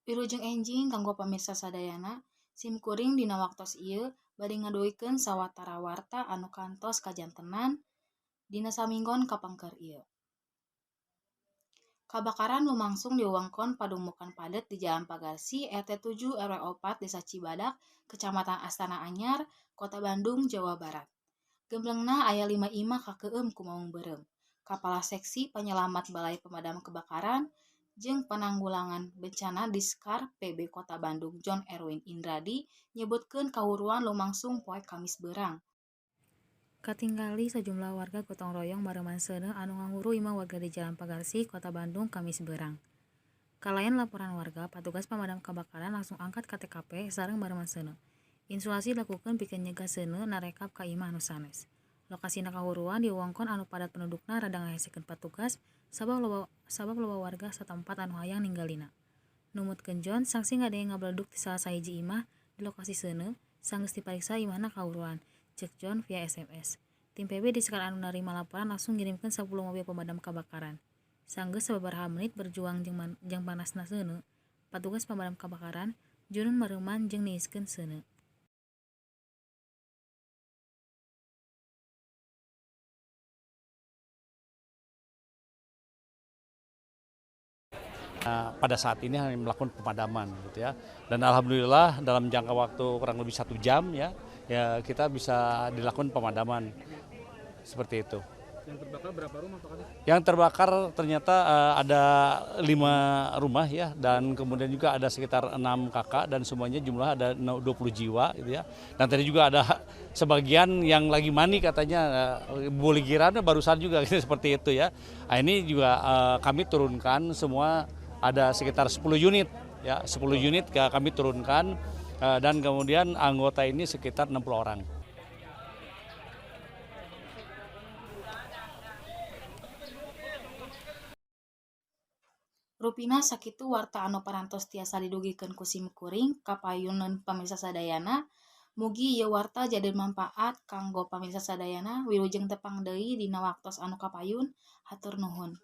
Wilujeng enjing kanggo pamirsa sadayana, sim kuring dina waktos ieu bade ngadugikeun sawatara warta anu kantos kajantenan dina saminggon kapengker ieu. Kabakaran lumangsung di wewengkon padumukan padet di Jalan Pagarsi, RT 7 RW 4 Desa Cibadak, Kecamatan Astana Anyar, Kota Bandung, Jawa Barat. Gemblengna aya 5 imah kakeueum ku maung beureum. Kapala Seksi Penyelamat Balai Pemadam Kebakaran jeung Penanggulangan Bencana Diskar PB Kota Bandung John Erwin Indradi nyebutkeun kahuruan lumangsung poe Kamis beurang. Katingali sajumlah warga gotong royong mareuman seuneu anu ngahuru imah warga di Jalan Pagarsi, Kota Bandung, Kamis beurang. Kalayan laporan warga, patugas pemadam kebakaran langsung angkat ka TKP sareng mareuman seuneu. Insulasi dilakukeun pikeun nyegah seuneu narekap ka imah anu sanes. Lokasina kahuruan di wewengkon anu padat pendudukna rada ngahesekeun patugas sabab loba warga satempat anu hayang ninggalina. Numutkeun John, sangsi ngadenge ngabeleduk ti salah sahiji imah di lokasi seuneu, sanggeus dipariksa imahna kahuruan. Cek John via SMS. Tim PB Diskar anu narima laporan langsung ngirimkeun 10 mobil pemadam kebakaran. Sanggeus sababaraha menit berjuang jeung panasna seuneu, patugas pemadam kebakaran jurun mareuman jeung niiskeun seuneu. Pada saat ini hanya melakukan pemadaman, gitu ya. Dan alhamdulillah dalam jangka waktu kurang lebih 1 jam ya, ya kita bisa dilakukan pemadaman seperti itu. Yang terbakar berapa rumah, Pak Kadis? Yang terbakar ternyata ada 5 rumah ya, dan kemudian juga ada sekitar 6 kakak dan semuanya jumlah ada 20 jiwa gitu ya. Dan tadi juga ada sebagian yang lagi mandi katanya, boleh kiranya barusan juga gitu, seperti itu ya. Nah, ini juga kami turunkan semua ada sekitar 10 unit ya, 10 unit kami turunkan dan kemudian anggota ini sekitar 60 orang. Rupina sakitu warta anu parantos tiasa didugikeun ku sim kuring kapayuneun pamirsa sadayana. Mugi ieu warta jadi manfaat kanggo pamirsa sadayana. Wilujeng tepang deui dina waktos anu kapayun. Hatur nuhun.